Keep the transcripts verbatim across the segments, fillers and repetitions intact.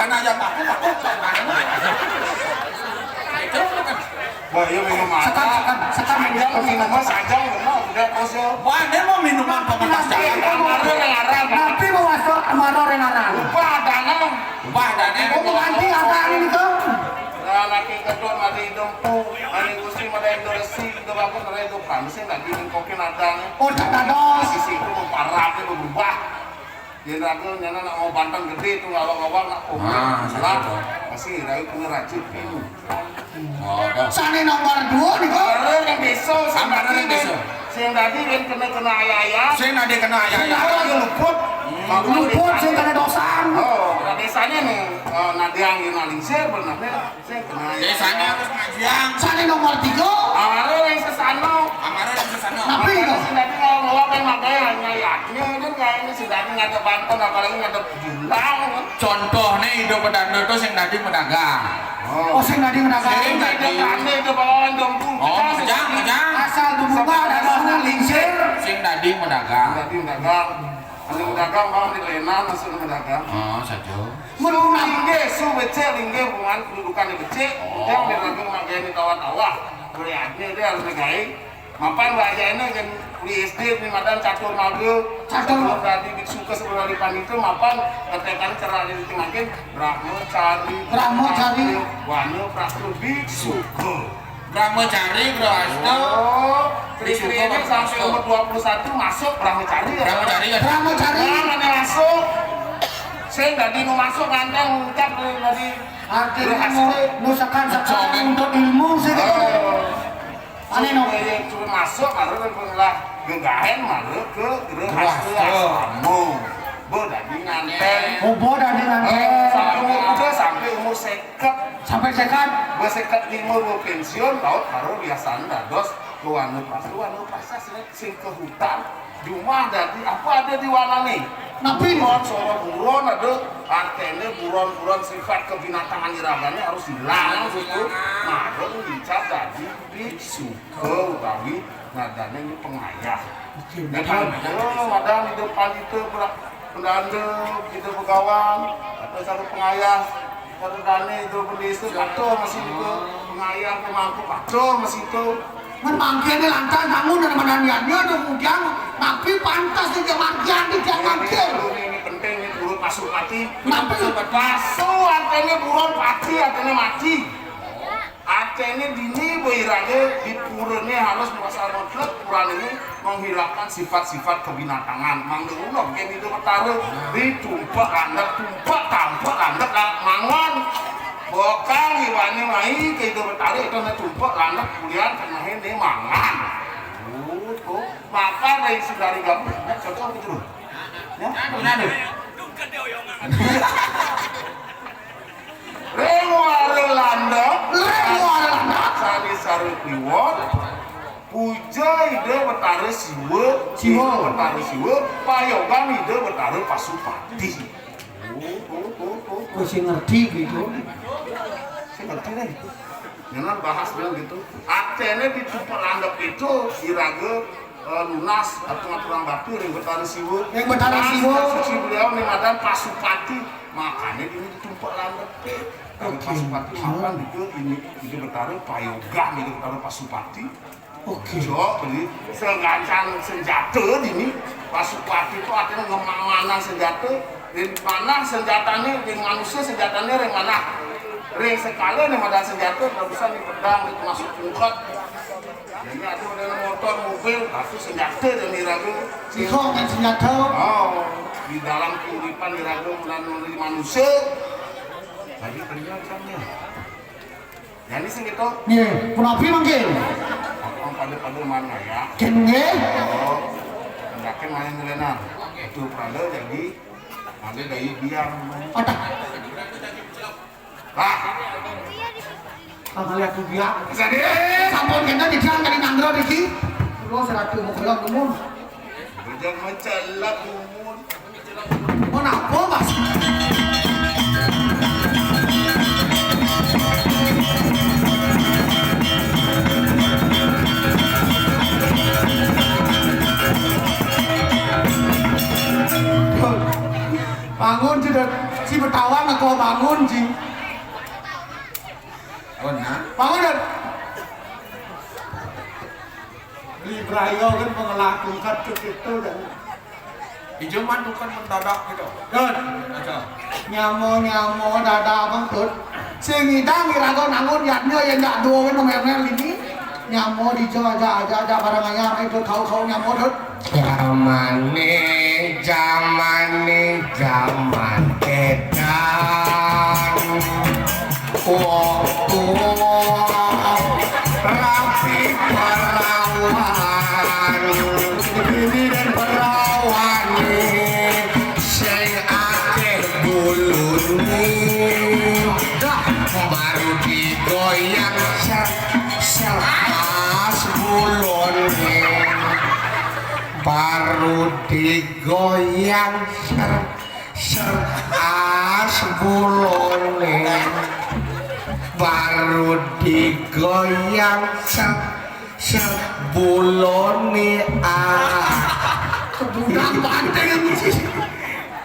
Kan aja takut, takut. Wah, iya minum apa? Sekan, sekan, sekan. Sajang, minuman sajang, benar, udah kosong. Wah, dia mau minuman pembekas jalan. Amarah yang arah. Tapi mau masuk amarah yang arah. Lupa ada, nah. Lupa ada, nih. Oh, mau ganti apa ini tuh? Nah, laki ketua mati dempu, mani gusti mada Indo Resi, Indo Bagus, mada Indo Pramisi, lagi nengkokin ada, nih. Oh, tak ada. Sisi itu mau parah, itu berubah. Yén raga nyana nak mau banten gedé tuh ngawang-ngawang nak kopi. Ah, lah, pasti raga kena racun pilu. Oh, dah. Sané nomor dua nih, Kak. Baru yang besok, sing dadi besok. Sing dadi yén kena kena ayah-ayah. Sing dadi kena ayah-ayah. Sing dadi luput. Hmm. Luput sing kena dosa. Oh, nah, biasanya nih, eh, nadé yang lingsir bener. Désané harus ngajian. Sané nomor tiga. Amaré yang sesano. Amaré yang sesano. Tapi itu. Sing dadi ngomong apa yang makanya hanya yaknya kan kayaknya sing dadi ngadep banten apalagi ngadep julang. Contohné Indo Betanda tuh sing dadi medagang. Oh, sing dadi medagang. Sing dadi. Betanda itu bawaan dong. Oh, mejang, mejang. Asal dibuka ada lingsir. Sing dadi medagang. Sing dadi medagang. Anu dagang mau di Lenan, langsung dagang. Oh, saja. Su linggih, su becik linggih, hubungan kedudukan di becik. Oh. Yang di dagang mageni tawah-tawah. Berarti dia harus digawe. Mapan wajahnya kan di S D di madan catur marga. Catur. Sebelum tadi biksu ke sebelum tadi panita mapan ketekan cerak di makin Brahmacari. Brahmacari. Wana Brahma biksu. Brahmacari, Bro Asto. Oh, Tri-Tri ini sampai umur dua puluh satu masuk Brahmacari ya? Brahmacari ya? Brahmacari. Nah, mana masuk? Saya nggak di mau masuk ngantang ngucap dari, dari artinya mau nusakan sekarang untuk ilmu sih. Oh. Aneh no. Yang cuma masuk baru kan pengelah gegahen malu ke Guru Asto. Bo dadi nganten. Oh, bo dadi nganten. Eh, sampai umur muda, sampai umur seket. Sampai seket. Gue seket lima gue pensiun, laut baru biasanya dados gue anu pas, gue anu pas sing, sing ke hutan. Cuma dadi apa ada di wana nih? Napi? Buron, soro buron ada, artinya buron-buron sifat kebinatangan iragane harus hilang gitu. Nah, gue dicat dadi biksu ke utawi nadane ini pengayah. Oke, ya kan? Betul. Oh, ada di depan itu pernah pendanda, kita begawan, atau satu pengayah, satu dane itu pendesa, atau masih itu pengayah, pemangku, atau masih itu. Kan mangkene lantas bangun dan menanyaannya ada kemudian, tapi pantas di jaman kian di jaman kian. Ini, ini penting, ini urut pasupati. Tapi pasu artinya buron pati, artinya mati. Artinya dini boy raja di purane harus merasa mutlak purane ini menghilangkan sifat-sifat kebinatangan. Mang dulu loh, kayak itu Betara ditumpek landep, tumpek tampek landep lah mangan. Bokang iwane mai ke itu Betara itu na tumpek landep kemudian kena ini mangan. Oh, tuh. Maka dari saudari gabung, ya, cocok gitu loh. Ya, benar deh. Ring wara landep. Ring wara landep. Sari sari kliwon. Puja Ida Betara Siwa. Siwa. Ida Betara Siwa. Payogan Ida Betara Pasupati. Oh, oh, oh, oh. Kok sing ngerti gitu? Sing ngerti deh. Jangan bahas bilang gitu. Artinya di tumpek landep itu iraga eh, lunas atau ngaturang bakti ring Betara Siwa. Ring Betara Siwa. Suci beliau ning adan Pasupati. Makanya ini ditumpek landep. Kalau Pasupati mapan itu ini, ini Betara Payogan, ini Betara Pasupati. Oke. Jo, ini segancang senjata ini. Pasupati itu artinya ngemangan senjata. Ring panah senjatane, ring manusia senjatane, ring manah. Ring sekali nih modal senjata, nggak bisa nih pedang, itu masuk pungkot. Jadi ada model motor, mobil, tapi senjata dan iraga. Sihok kan senjata. Oh, di dalam keuripan iraga mulai dari manusia. Jadi kerja macamnya. Jadi sing gitu. Nggih, punapi mangkin? Apa pada-pada mana ya? Kin nggih. Oh, yakin main ngelenan. Itu pada jadi ada dari biang. Ada. Lah. Kang lihat tuh dia. Jadi. Sampun kena dijang kali nangro niki. Kula seratu mau kula numun. Bujang mencelak numun. Mau napa, Mas? Bangun sudah si Betawan aku bangun. Bener. Bangun, Dut. Beli Brayo kan pengelah tungkat ke situ, Dut. Ijo man tungkat mendadak gitu. Dut. Aja. Nyamo-nyamo dadak, Bang, Dut. Sing ngidang iraga nangun yadnya yang dak dua kan memel ini. Nyamo di jo aja, aja, aja barang ayam itu kau, kau nyamo, Dut. Jamane, jamane, jaman edan. Wong tuwa rapi perawan, bibir perawane sing akeh bulune. Dah, baru digoyang ser, ser, pas bulune. Baru digoyang ser, ser, as bulone. Baru digoyang ser, ser bulone, ah. Kebudak banteng.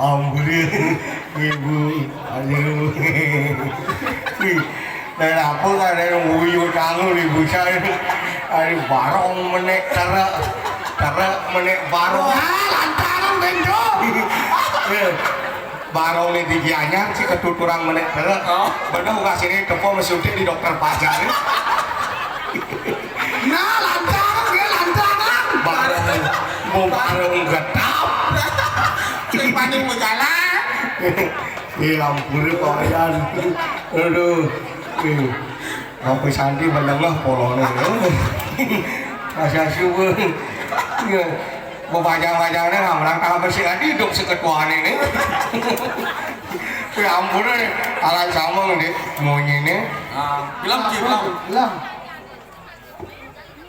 Ampun, Ibu. Aduh. Wih, dan apa kan ada yang nguyur tangan nih, busa ini. Aduh, barong menek terek. Terek menek barong. Wah, lantaran, Bendo. Eh, barong nih di Gianyar, si ketuturang menek terek. Oh. Bener, buka sini, tepo mesuntik di dokter pajar. Nah, lantaran, dia lantaran. Barong, mau barong getap. Sing paling mau jalan. Iya, ampun, Pak Yan. Aduh. Iya. Sampai sandi menengah polone. Masa suwe. Iya. Bebajang-bajangnya ngamrang kalau bersih lagi hidup seketuaan ini. Ya ampun, eh. Alat sama nih, monyene. Ah, bilang, Ci, bilang. Bilang.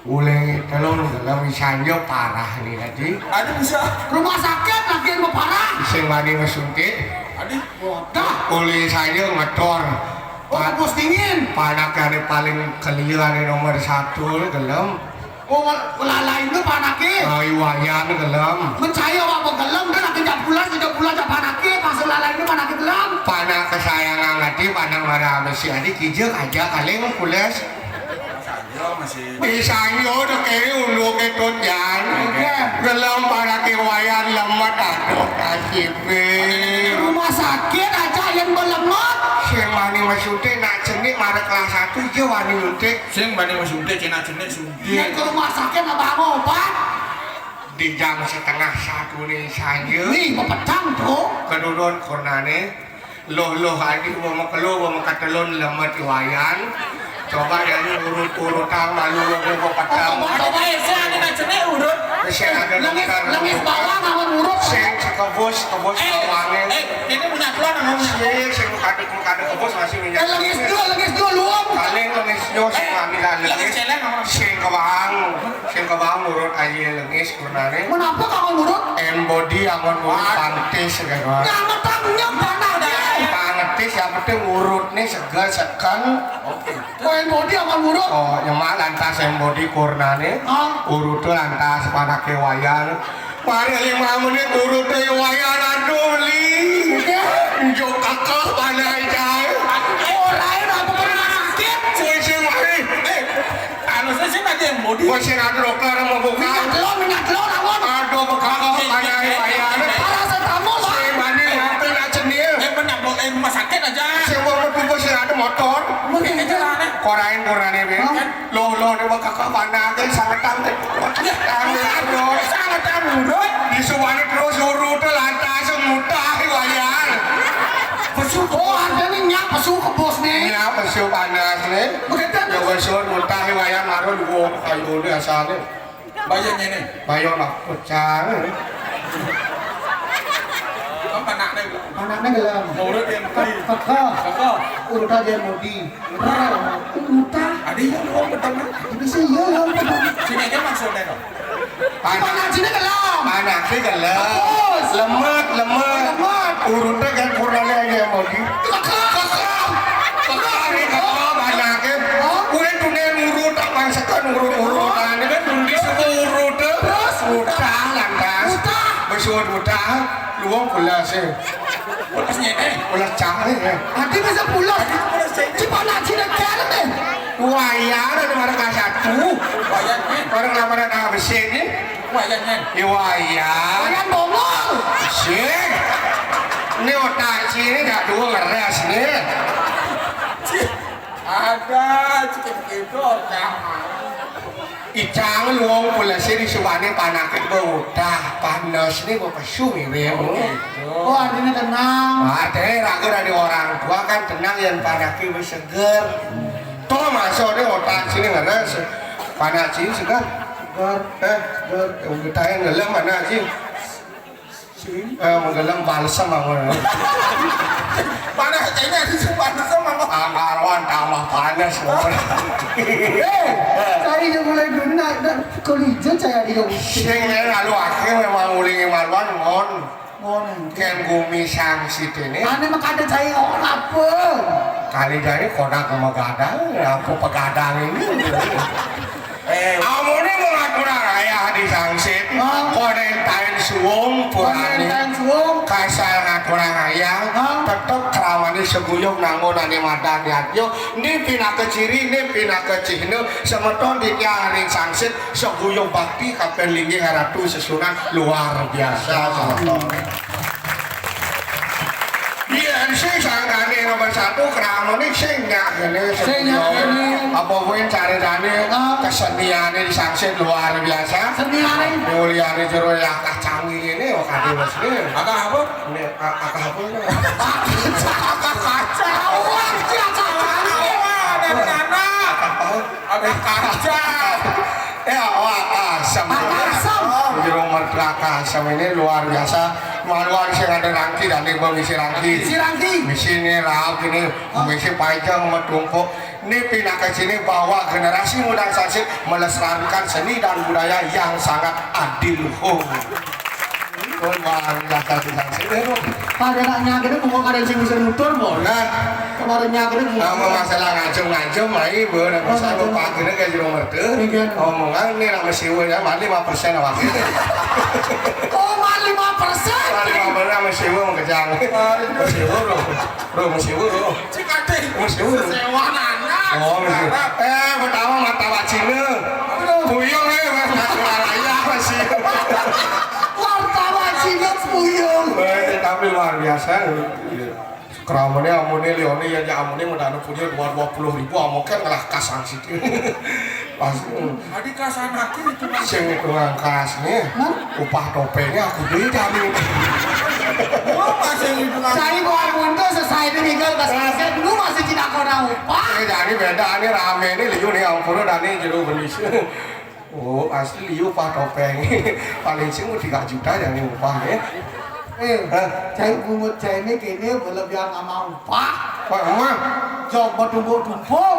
Oleh telon gelem, isanjo parah nih tadi. Aduh, bisa. Rumah sakit lagi mau parah. Sing wani mesuntik. Aduh. Wadah. Oleh isanjo ngetor. Oh, pa-, kebus dingin. Panakane paling kelia ane nomor satu, lu gelem. Oh, lalaine panake. Oh, Iwayan gelem. Mencaya awak gelem, dia lagi jak pulas, jak pulas, jak panake, pas lalaine panake gelem. Panak kesayangan ati, panak marah besi adi, kijek aja, kaling pules. Sanyo masih. Di sanyo udah kiri ulu ketut, Yan. Oke. Gelem panake Wayan lemet, aduh, nasibe. Rumah sakit aja yang melemet. Sing wani mesuntik nak cenik marek kelas satu je wani nyuntik. Sing wani mesuntik, cina cenik suntik. Yang ke rumah sakit abang obat. Di jam setengah satu nih sanyo. Nih, mepetang tuh. Kedudun kurnane. Loh, loh, adi, gua mau keluar, gua mau ketelun, lemet Iwayan. Coba ya, ini urut-urutan, malu, gua mau petang. Coba, coba, ya, saya ada nak cenik urut. Saya ada lengis, dokter. Lengis bawang, awan urut. Sing sekebus, kebus eh, bawangnya. Eh, ini punya tuan, awan. Sing, sing kadek, kadek kebus, masih minyak. Eh, lengis dulu, lengis dulu, luang. Paling lengis dulu, sing eh, ambil lengis. Lengis celeng, awan. Sing kebang, sing kebang, urut aja lengis. Menapa kamu nurut? Embodi amun nurut. Waduh. Pantes, kan, Wan. Nyametang nyem panah, deh. Pangetis yang penting urut nih seger, seken. Oke. Oh, embodi amun nurut? Oh, nyemak lantas embodi kurnane. Ah. Urut tuh lantas panake Wayan. Mari lima menit urut tuh Wayan, aduh, li. Iya. Njuk kekeh panai jai. Oh, lain apa pernah sakit? Sing, sing, mari. Eh, Anu sih, sing aja yang mau di. Wah, sing ada dokter mau buka. Minyak telur, minyak telur, awan. Aduh, bekal kau mana ya? Paracetamol, Pak. Sing mandi, ngapain nak cenil? Eh, benar, Bu. Eh, rumah sakit aja. Sing mau metu, sing ada motor. Mungkin aja lah, nih. Korain, korain, be. Hah? Lo, lo, nih, bakal kau mana? Kan sangetan, deh. Ya. Aduh, aduh. Sangetan, udah. Di suwani terus urut, lantas, mutah, Wayan. Pesu, oh, ada nih, nyak, pesu kebos, nih. Nyak, pesu panas, nih. Begitu. Ya, wes, Sur, mutah wayan marun, gua kayu udah asal nih. Bayarnya nih. Bayar lah, pecah. Apa anaknya? Anaknya gelem. Urut yang tadi. Kekeh. Kekeh. Urut aja yang mau di. Urut. Ada yang mau petang. Bisa iya, iya, iya. Sini aja maksudnya, dong. Panak sini gelem. Panak sini gelem. Bagus. Lemet, lemet. Lemet. Urutnya kan kurangnya aja yang mau di. Kekeh. Kekeh. Kekeh, kekeh, panaknya. Hah? Kue tuh dia ngurut, apa yang sekan ngurut-ngurut. Nah, ini kan belum disebut urut, eh. Terus? Udah, lantas. Udah. Besok udah. Luang pulas, eh. Pulasnya, eh. Pulas cah, eh. Nanti bisa pulas. Nanti pulas, eh. Cepat nak sini, kan, eh. Wayan ada marang kasatu. Wayan, Nyen. Marang lamaran A B C ni. Wayan, Nyen. Iya, wayan. Wayan bongol. Sih. Ini otak sini dah dua ngeres ni. Cih, ada cih gitu otak. Icang luung pulasi di subane panake ba udah panas ni ba pesu ngiwil. Oh, gitu. Oh, artinya tenang. Ate raga dari orang tua kan tenang yang panake ba seger. Toh masuk ni otak sini ngeres. Panak sini segar. Segar. Eh, segar. Kita yang ngelem mana sih? Sini. Eh, menggelem balsem aku. Panak kayaknya di balsem aku. Angkaruan tambah panas. Eh, saya yang mulai dulu nak, nak kulijen saya di dong. Sing lalu akhir memang ulingi maluan mon. Ngono. Kén gumi sangsit ini. Ane mah kada cai orang apa? Kali jani konak magadang, apa pegadang ini? Eh, amune mau ngaturang ayah di sangsit. Hah? Konen tain suung purani. Konen tain suung. Kasal ngaturang ayah. Hah? Tetep kramane seguyung nanggo nane madan yatyo. Ni pinaka ciri, ni pinaka cihna. Semeton di tiang ring sangsit. Seguyung bakti kapén linggih ratu sesuunan luar biasa. Iya, sing sangkane nomor satu, kramane sing nyak kene. Sing nyak kene. Apa kuwi caritane keseniane di sangsit luar biasa. Seniane. Mulyane jero ya akah canggih ini, oh, kade Mas ini. Akah apa? Ini, a-, akah apa ini? Akah kacau. Wah, dia kacau. Wah, dari mana? Akah apa? Ada kaca. Ya, wah, asam. Asam. Jero mertaka asam ini luar biasa. Maluan sing ada rangki dan ibu misi rangki. Misi rangki. Misi ini raup ini, misi panjang, metumpuk. Ini pinaka sini bahwa generasi muda sangsit melestarikan seni dan budaya yang sangat adiluhung. Pun barang jasa di sangsit, eh, Bro. Pada nak nyagede, bunga kada sing bisa nutur, Bro. Nah. Kemarin nyagede, bunga. Nama masalah ngajum-ngajum, ai, Bro. Nak bisa lupa kena ke jero mertu. Iya. Omongan ni nama siwa ya, mali lima persen awak. Oh, mali lima persen? Mali lima persen nama siwa mengejang. Mali lima persen. Siwa, Bro. Bro, mesti urus. Cik Ade. Mesti urus. Sewa anak. Oh, mesti. Eh, pertama martabak Cina. Aduh. Puyung, eh, Mas, Mas Raya masih. Martabak Cina puyung. Eh, tapi luar biasa. Kramane amune lione ya, ya amune medana punya dua, dua puluh ribu, amoken ngelah kasang situ. Pas, hmm. Adi kasang aku itu, Mas. Sing itu ngangkas nih. Hah? Upah topengnya aku beli kami. Oh, masih itu, Mas. Cari bawa mundur selesai itu minggu pas selesai dulu masih tidak kena upah. Eh, jadi beda nih rame nih liu nih ampun dah nih jero beli. Oh, asli liu upah topeng. Paling sing mau tiga juta ya nih upah ya. Eh, hah? Cai bungut cai ini kini berlebihan sama upah. Wah, emang? Jog bertumpuk-tumpuk.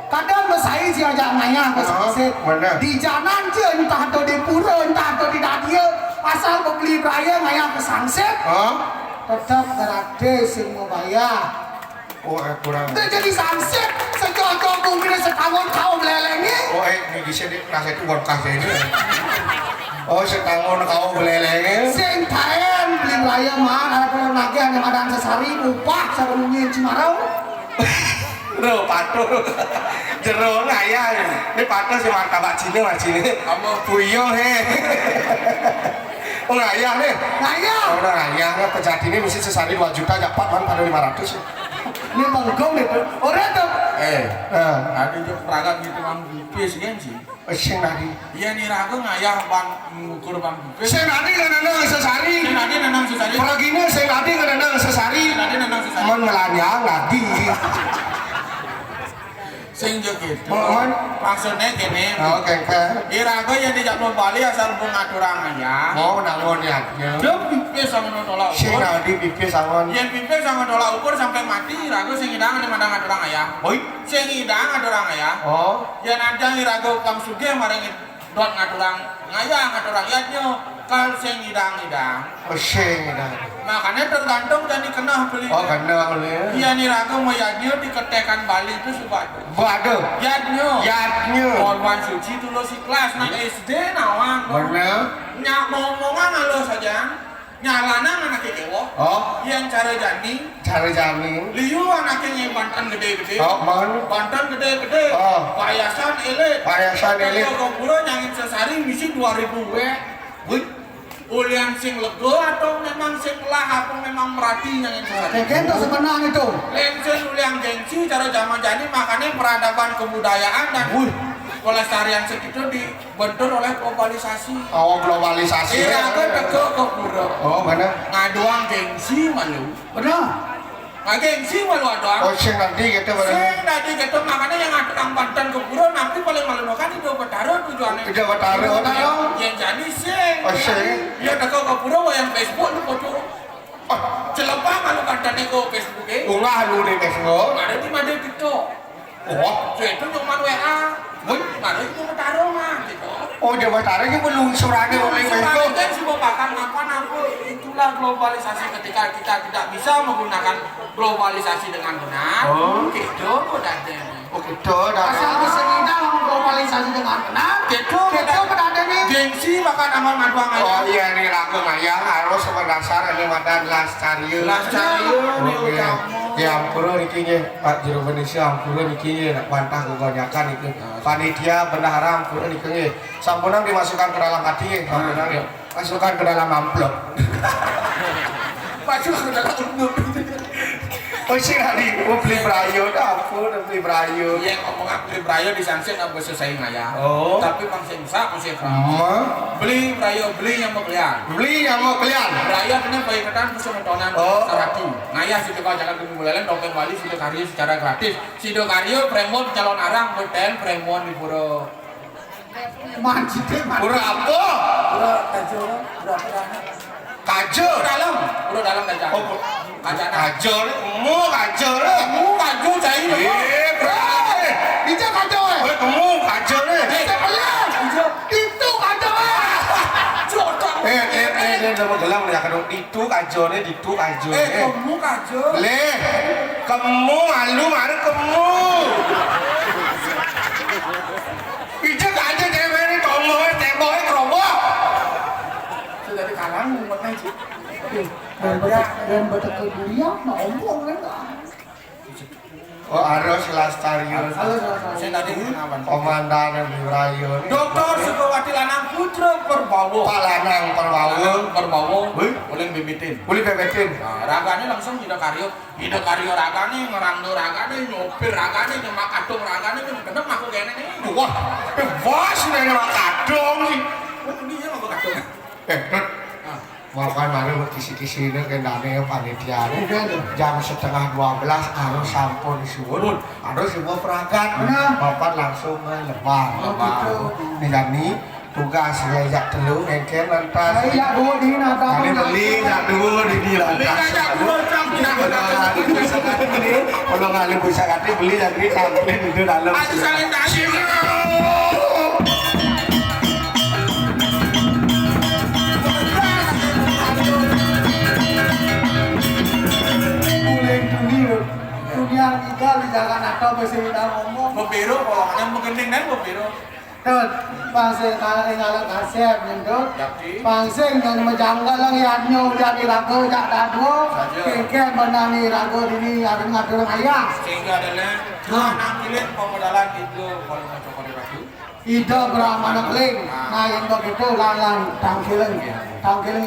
Kadang besai si ajak ngayah ke sangsit. Bener. Di jalan je entah ada di pura, entah ada di dadia. Asal beli beraya ngayah ke sangsit. Hah? Tetap gratis yang mau bayar. Oh, eh, kurang. Dah jadi sangsit. Sejauh-jauh mungkin setahun kau melelengnya. Oh, eh, ini bisa di rasa itu bukan kasih ini. Oh, setahun kau melelengnya. Sing kain beli beraya mah, ada perlu lagi ada madang sesari, upah, sarungi cimarau. Bro, patuh. Jero ngayah. Ini patuh si martabak Cina, Mas Cina. Kamu puyuh, he. Oh, ngayah nih. Ngayah. Oh, udah ngayah. Nah, pejati ini mesti sesari dua juta, dapat kan pada lima ratus. Ini menggung nih, Bro. Orang tuh. Eh. Eh. Ada juga peragam gitu, Mang. Pipis, kan, sih? Eh, sing tadi. Iya, nih, raga ngayah ban ngukur ban pipis. Sing tadi ngenenang sesari. Sing tadi nenang sesari. Peragina sing tadi ngenenang sesari. Sing tadi nenang sesari. Mun ngelanjang lagi. Sing jo gitu. Mun? Maksudnya gini. Oh, kengkeng. Iraga yang dijak mau Bali asal pun ngaturang ayah. Oh, nangon ya. Dia pipis sama tolak ukur. Sing tadi pipis sama. Yang pipis sama tolak ukur sampai mati, iraga sing idang ada madang ngaturang ayah. Oi. Sing idang ngaturang ayah. Oh. Yang ada iraga ukang sugih marang dot ngaturang ngayah, ngaturang yadnya. Kal sing idang-idang. Oh, sing idang. Makanya tergantung jadi kenah beli. Oh, kenah beli. Iya, nih raga mau yadnya di ketekan Bali itu suka ada. Buat ada. Yadnya. Yadnya. Korban suci dulu si kelas, nak S D nawang. Bener. Nyak mau omongan halus saja. Nyalanang anaké kéweh. Oh. Yén cara jani. Cara jani. Liu anaké nyai banten gedé-gedé. Oh, man. Banten gedé-gedé. Oh. Payasan élit. Payasan élit. Ka gapura nyangin sesari misi dua ribu wé. Wih. Ulian sing lega atau memang sing lah atau memang merati nyangin sesari? Kayak gitu sebenarnya itu. Lain sing ulian gengsi cara zaman jani, makanya peradaban kebudayaan dan Wih. Pelestarian segitu di bentur oleh globalisasi. Oh, globalisasi. Iraga teka ka pura. Oh, mana? Ngaduang gengsi malu. Benar. Nah, gengsi malu aduang. Oh, sing dadi gitu, benar. Sing dadi gitu, makanya yang ngaduang banten ka pura, nanti paling malu kan Ida Betara tujuannya. Ida Betara, Betara. Yang jadi sing. Oh, sing. Ya, teka ka pura, wayang Facebook, lu foto. Oh, celepah malu banten ka Facebook, eh. Unggah lu di Facebook. Ada di mana TikTok. Oh, itu cuma W A. Woi, baru itu Betara mah gitu. Oh, Jawa Betara itu pelungsurannya oleh Pelungsuran itu. Itu kan semua bahkan apa-apa. Itulah globalisasi, ketika kita tidak bisa menggunakan globalisasi dengan benar. Oh. Gitu, udah deh. Oh, gitu, dah. Asal bisa kita ngomong globalisasi dengan benar. Gitu, gitu, udah deh nih. Gengsi bahkan amal maduang aja. Oh, iya, ini lagu maya harus berdasar ini madan las cariu. Las cariu, nih, oke. Utama. Ya, ampura niki nggih, Pak Juru Bendahara, ampura niki nggih, nak bantah kebanyakan itu. Panitia bendahara, ampura niki nggih. Sampunang dimasukkan ke dalam hati nggih, sampunang nggih. Masukkan ke dalam amplop. Masuk ke dalam amplop. Oh, sing hari, oh, beli brayo, dah, ampun, beli brayo. Iya, ngomong beli brayo di Sansin apa selesai ngayah. Oh. Tapi bang sing sa, masih Beli brayo, beli nyama kalian. Beli nyama kalian. Brayo ini paiketan kesemeton. Oh. Sarati. Ngayah sida ka jagat Bumi Buleleng, Topeng Bali, sida karya secara gratis. Sida karya prémbon calon arang, beten prémbon di pura. Manjite, man. Pura apa? Pura Kajo, pura apa? Kajo. Pura Dalem, pura Dalem Kajo. Oh, pura Kajo. Kajo, mu Kajo. Mu Kajo, cai. Eh, berani. Ija Kajo, eh. Weh, kamu Kajo, eh. Eh, sebelah. Ija. Itu Kajo, eh. Jodoh. Eh, eh, eh, eh, nama gelang ya, kadang itu Kajo, eh, itu Kajo, eh. Eh, kamu Kajo. Leh, kamu malu, malu kamu. Ija Kajo, cewek ini, tolong, eh, tembok, eh, keroboh. Sudah dikalang, ngumpetnya, Ci. Dan betek, dan betek ke dunia, mau ngomong, kan? Oh, harus lestarius. Harus lestarius. Sing tadi kapan? Komandan yang di Rayu. Doktor Sukawati Lanang Putra Perbawa. Pak Lanang Perbawa. Lanang Perbawa. Wih. Boleh mimitin. Boleh mimitin. Nah, ragane langsung Ida Karyo. Ida Karyo ragane, ngerando ragane, nyopir ragane, nyemak kadung ragane, nyemak kadung aku kene nih. Wah, eh, bos, ini nyemak kadung nih. Oh, ini ya nyemak kadung. Eh, Dut. Ah. Makan mari kisi-kisine kendane panitia. Oke, lho. Jam setengah dua belas harus sampun suwun. Harus ibu perangkat. Benar. Bapak langsung ke Lebak. Oh, Lebak. Gitu. Nih, Dani, tugas ya, jak telu, ngeken lantas. Saya jak dua di nata. Kami beli, jak dua di, di lantas. Beli, jak dua, jak dua. Kalau ngalih bisa kati beli, kalau ngalih bisa kati beli, jadi tampil di dalam. Aduh, saling tadi. Guling tuni lho. Dunia kita di jalan atau besi kita ngomong. Bebero, kalau ada menggending dan bebero. Tut, pangsing kalau tinggal kasep, nih, Tut. Yakti. Pangsing yang menjanggal yang yadnya udah diraga, jak dadua. Saja. Kengkeng benani raga dini, ada ngatur ayah. Sehingga adalah, ha. Anak kilit pemodalan itu, kalau mau coba diradu. Ida Brahmana Keling. Nah, yang begitu lalang tangkiling. Tangkiling.